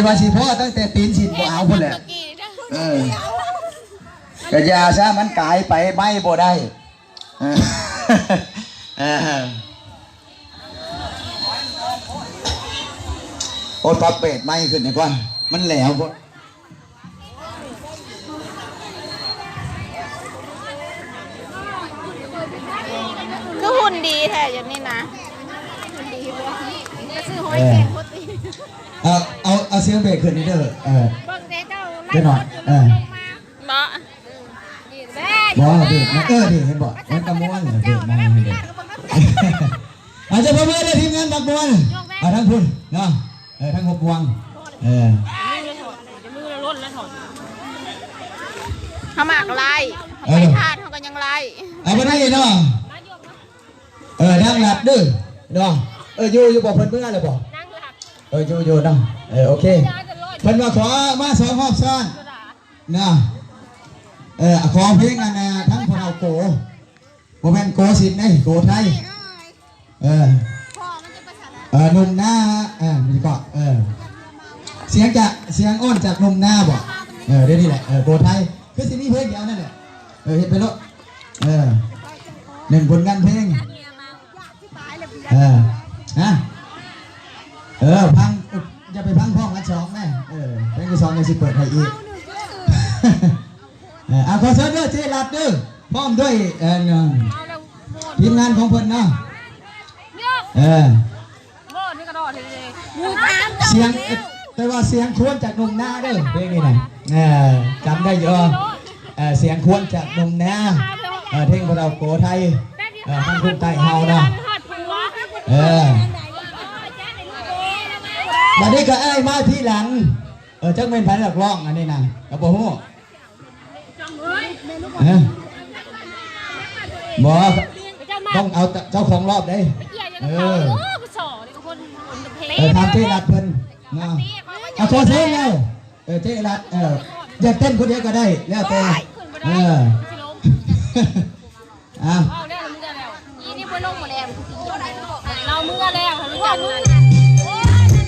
ວ່າຊິພໍ້ຕັ້ງແຕ່ຕີນຊິນບໍ່ເອົາພຸ້ນແຫຼະ. ເອີ ກະຢ່າຊະ ມັນກາຍໄປໄໝ້ບໍ່ໄດ້. ເອີ ເອີ ໂອ້ຍ ປັບເບດໃໝ່ຂຶ້ນດີກວ່າ ມັນແຫຼວໂພດ. ຄືຫຸ່ນດີແທ້ຢູ່ນີ້ນະ. ເອີ ເອົາ ເອົາ ເອົາສຽງເບດຂຶ້ນນີ້ເດີ. ເອີ ເບິ່ງແຕ່ເຈົ້າໄລສົດຢູ່ລົງມາ ເນາະ. ບໍ່ ເບດ ເອີ ນີ້ເຫັນບໍ່ ມັນກະມ່ວນເບດໃໝ່ນີ້ເດ້. ອາ ຈະປະມືເດີທີມງານບັກມ່ວນ ອາ ທາງພຸ້ນເນາະ. ເອີ ທັງຫົກວງ ເອີ ເຮົາມັກໄລ່ ເອີ ໄປທາດເຮົາກໍຍັງໄລ່ ເອົາບໍ່ໄດ້ເນາະ. ເອີ ນາງລັດເດີເນາະ. ເອີ ຢູ່ ຢູ່ບໍ່ ເພິ່ນເມືອແລ້ວບໍ່? ເອີ ຢູ່ ຢູ່ເນາະ. ເອີ ໂອເຄ ເພິ່ນວ່າຂໍມາສອງຮອບຊ້ອນເນາະ. ເອີ ຂໍເພງອັນນາ ທາງພວກເຮົາໂກ ບໍ່ແມ່ນໂກສິນເດ້ ໂກໄທ. ເອີ ເອີ ໜຸ່ມນາ ເອີ ມີເກາະ ເອີ ສຽງຈາກ ສຽງອ່ອນຈາກໜຸ່ມນາບໍ? ເອີ ດຽວນີ້ແຫຼະ ເອີ ໂກໄທ ຄືຊິມີເພງດຽວນັ້ນແຫຼະ. ເອີ ເຮັດໄປໂລດ ເອີ ໜຶ່ງຜົນງານເພງ. ເອີ ຮະ ເອີ ຟັງ ຢ່າໄປຟັງພ້ອມກັນສອງແມ່. ເອີ ເພງທີສອງຍັງຊິເປີດໃຫ້ອີກ. ເອີ ອາ ຂໍເຊີນເດີ ເຈລັດເດີ ພ້ອມດ້ວຍ ເອີ ທີມງານຂອງເພິ່ນເນາະ. ເອີ ສຽງ ແຕ່ວ່າສຽງຄວນຈາກໜຸ່ມນາເດີ ເພງນີ້ນະ. ເອີ ຈຳໄດ້ຢູ່ ເອີ ສຽງຄວນຈາກໜຸ່ມນາ ເອີ ເພງພວກເຮົາໂກໄທ ເອີ ທາງຄົນໃຕ້ເຮົາເນາະ. ເອີ ບັດນີ້ກໍອ້າຍມາທີຫຼັງ. ເອີ ຈັກແມ່ນໃຜນັກຮ້ອງອັນນີ້ນະ ກໍບໍ່ຮູ້. ຮະ ບໍ່ ຕ້ອງເອົາເຈົ້າຂອງລອບເດ້. ເອີ ເອີ ຖາມເຈລັດເພິ່ນເນາະ. ເອົາ ຂໍເຊີນແລ້ວ ເອີ ເຈລັດ ເອີ ຢາກເຕັ້ນຄົນດຽວກໍໄດ້ ແລ້ວແຕ່. ເອີ ອ້າວ ເອົາແລ້ວ ເມືອແລ້ວ ອີນີ້ບໍ່ລົງໝົດແລ້ວ ເຮົາເມືອແລ້ວ ເຮົາຮູ້ຈັກເມືອແລ້ວ.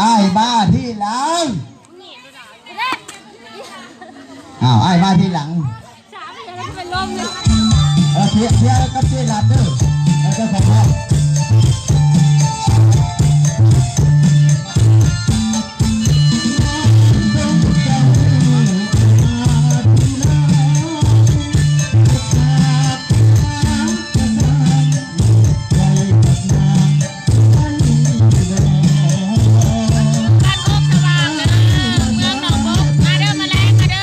ອ້າຍມາທີຫຼັງ. ອ້າວ ອ້າຍມາທີຫຼັງ. ເອີ ເຄຍ ເຄຍກັບເຈລັດເດີ ເອີ ເຈົ້າຂອງເຮົາ. ບ້ານໂຄກສະຫວ່າງເດີ ເມືອງໜອງບົກ ມາເດີ ມາແລງ ມາເດີ.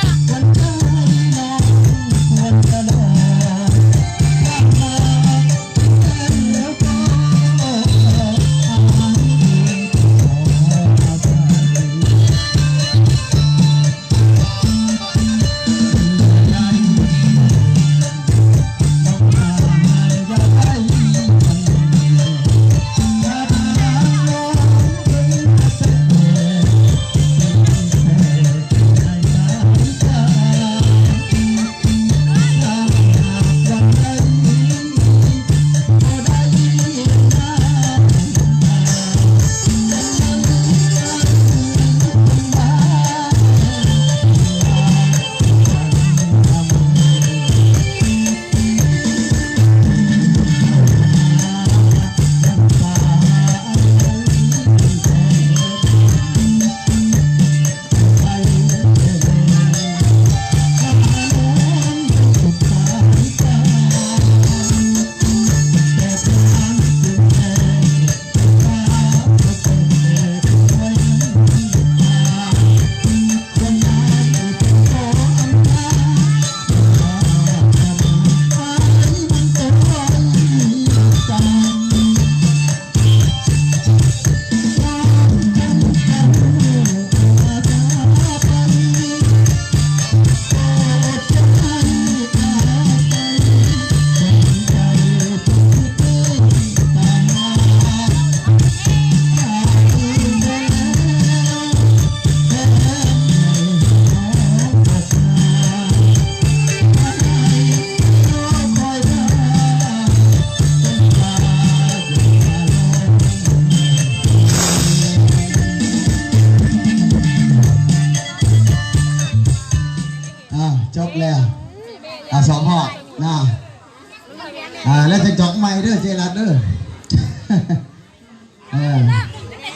ອ່າ ຈົບແລ້ວ ອ່າ ສອງຮອບນະ ອ່າ ແລ້ວຈະຈອກໃໝ່ເດີ ເຈລັດເດີ ເອີ.